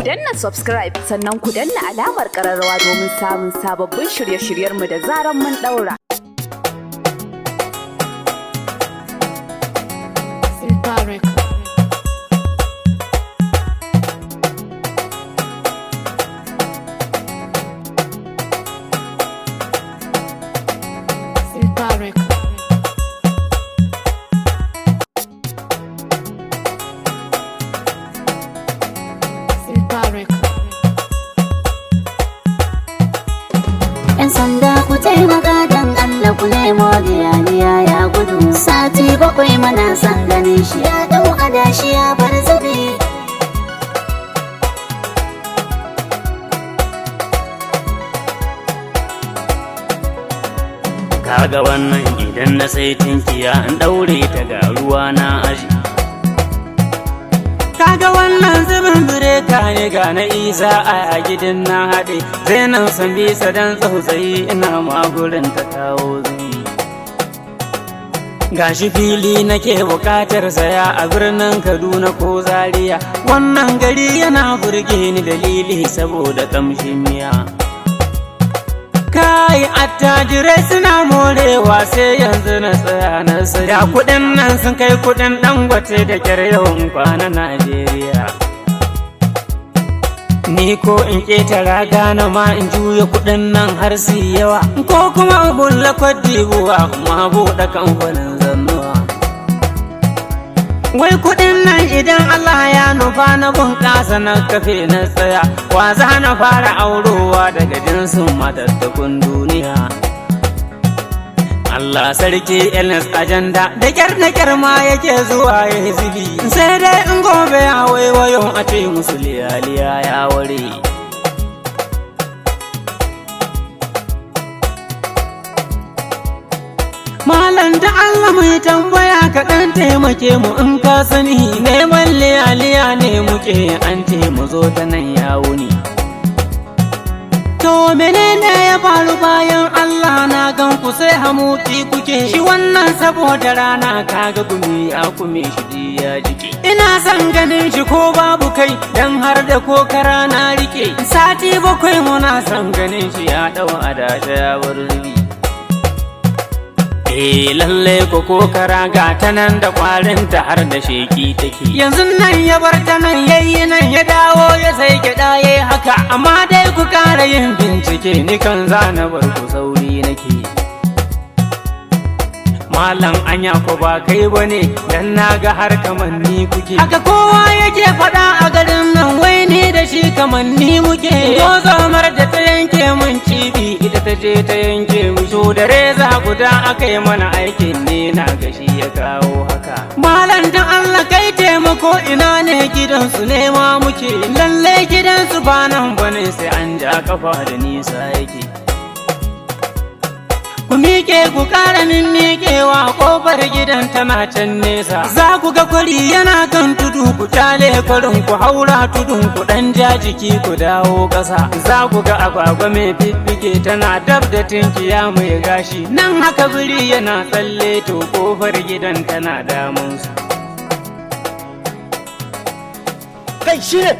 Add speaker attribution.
Speaker 1: Ku danna subscribe, sannan ku danna alamar kararrawa domin samun sababbin shirye-shiryenmu da zaran mun daura.
Speaker 2: Silpa Record. Silpa Record. Silpa Record.
Speaker 3: 'Yan sanda, ku taimaka don Allah, ku nemo liyaliya, ya gudu. Sati 7 muna son ganin shi, ya dau adashi ya bar zubi.
Speaker 4: Kaga wannan, idan na sai tinkiya in daure ta, ga ruwa na aji. Kaga wannan zubin bireka ne, ga na Isa a gidan na haɗe Zainab san bisa dan tsautsayi, ina magurin ta kawo zubi. Gashi fili nake bukatar saya a birnin Kaduna ko Zaria. Wannan gari yana burge ni, dalili saboda kamshin miya. Kai, attajirai suna morewa, sai yanzu na tsaya na sai da kuɗin nan sun kai kuɗin Dangote, da kyar yawan kwana Najeriya. Ni ko in ƙetara gana ma in juya kuɗin nan har su yi yawa, ko kuma in bulla Kwadibuwa ma buɗe kamfanin zannuwa. Wai kuɗin nan idan Allah ya nufa na bunƙasa, na kafe na tsaya, wa za na fara aurowa daga jinsin matattakun duniya? Allah sarki, Elnes agenda da kyar na kyar ma yake zuwa ya zubi. Sai dai in gobe ya waiwayo a ce musu liyaliya ya ware. Malam, da Allah mai tambaya, kaɗan taimake mu in ka sani, neman liyaliya ne muke, an ce mu zo ta nan, ya wuni. To menene ya faru bayan Allah, na gan ku sai hamuti kuke shi wannan saboda rana, kaga gumi ya kume shi ya jiki. Ina son ganin shi ko babu kai, dan har da kokara na rike. Sati 7 muna son ganin shi, ya dau adashe ya bar zubi. Eh lalle ko kokara ga ta nan da kwarinta har da sheki take. Yanzu nan ya bar ta nan, yayi nan, ya dawo ya sai gyaɗa yayi haka. Amma dai ku kara yin bincike, ni kan zana bar ku, sauri nake. Malam, anya ko ba kai bane? Dan naga har kamanni kuke. Haka kowa yake faɗa a garin nan, wai ni da shi kamanni muke. Gozomar da ta yanke mun cibi, ita ta je ta yanke mu. To da reza guda aka yi mana aikin ne, na gashi ya kawo haka. Malam, dan Allah kai taimako, ina ne gidansu ne ma muke? Lalle gidansu ba nan bane, sai an ja kafa da nisa yake. Ku miƙe, ku ƙara min miƙewa, ƙofar gidan tana can nesa. Za ku ga kwari yana kan tudu, ku kyale kwarin, ku haura tudun, ku ɗan ja jiki, ku dawo ƙasa. Za ku ga agwagwa mai fiffike tana dab da tinkiya mai gashi. Nan haka biri yana tsalle, to ƙofar gidan tana damunsu.
Speaker 5: Kai, shi ne.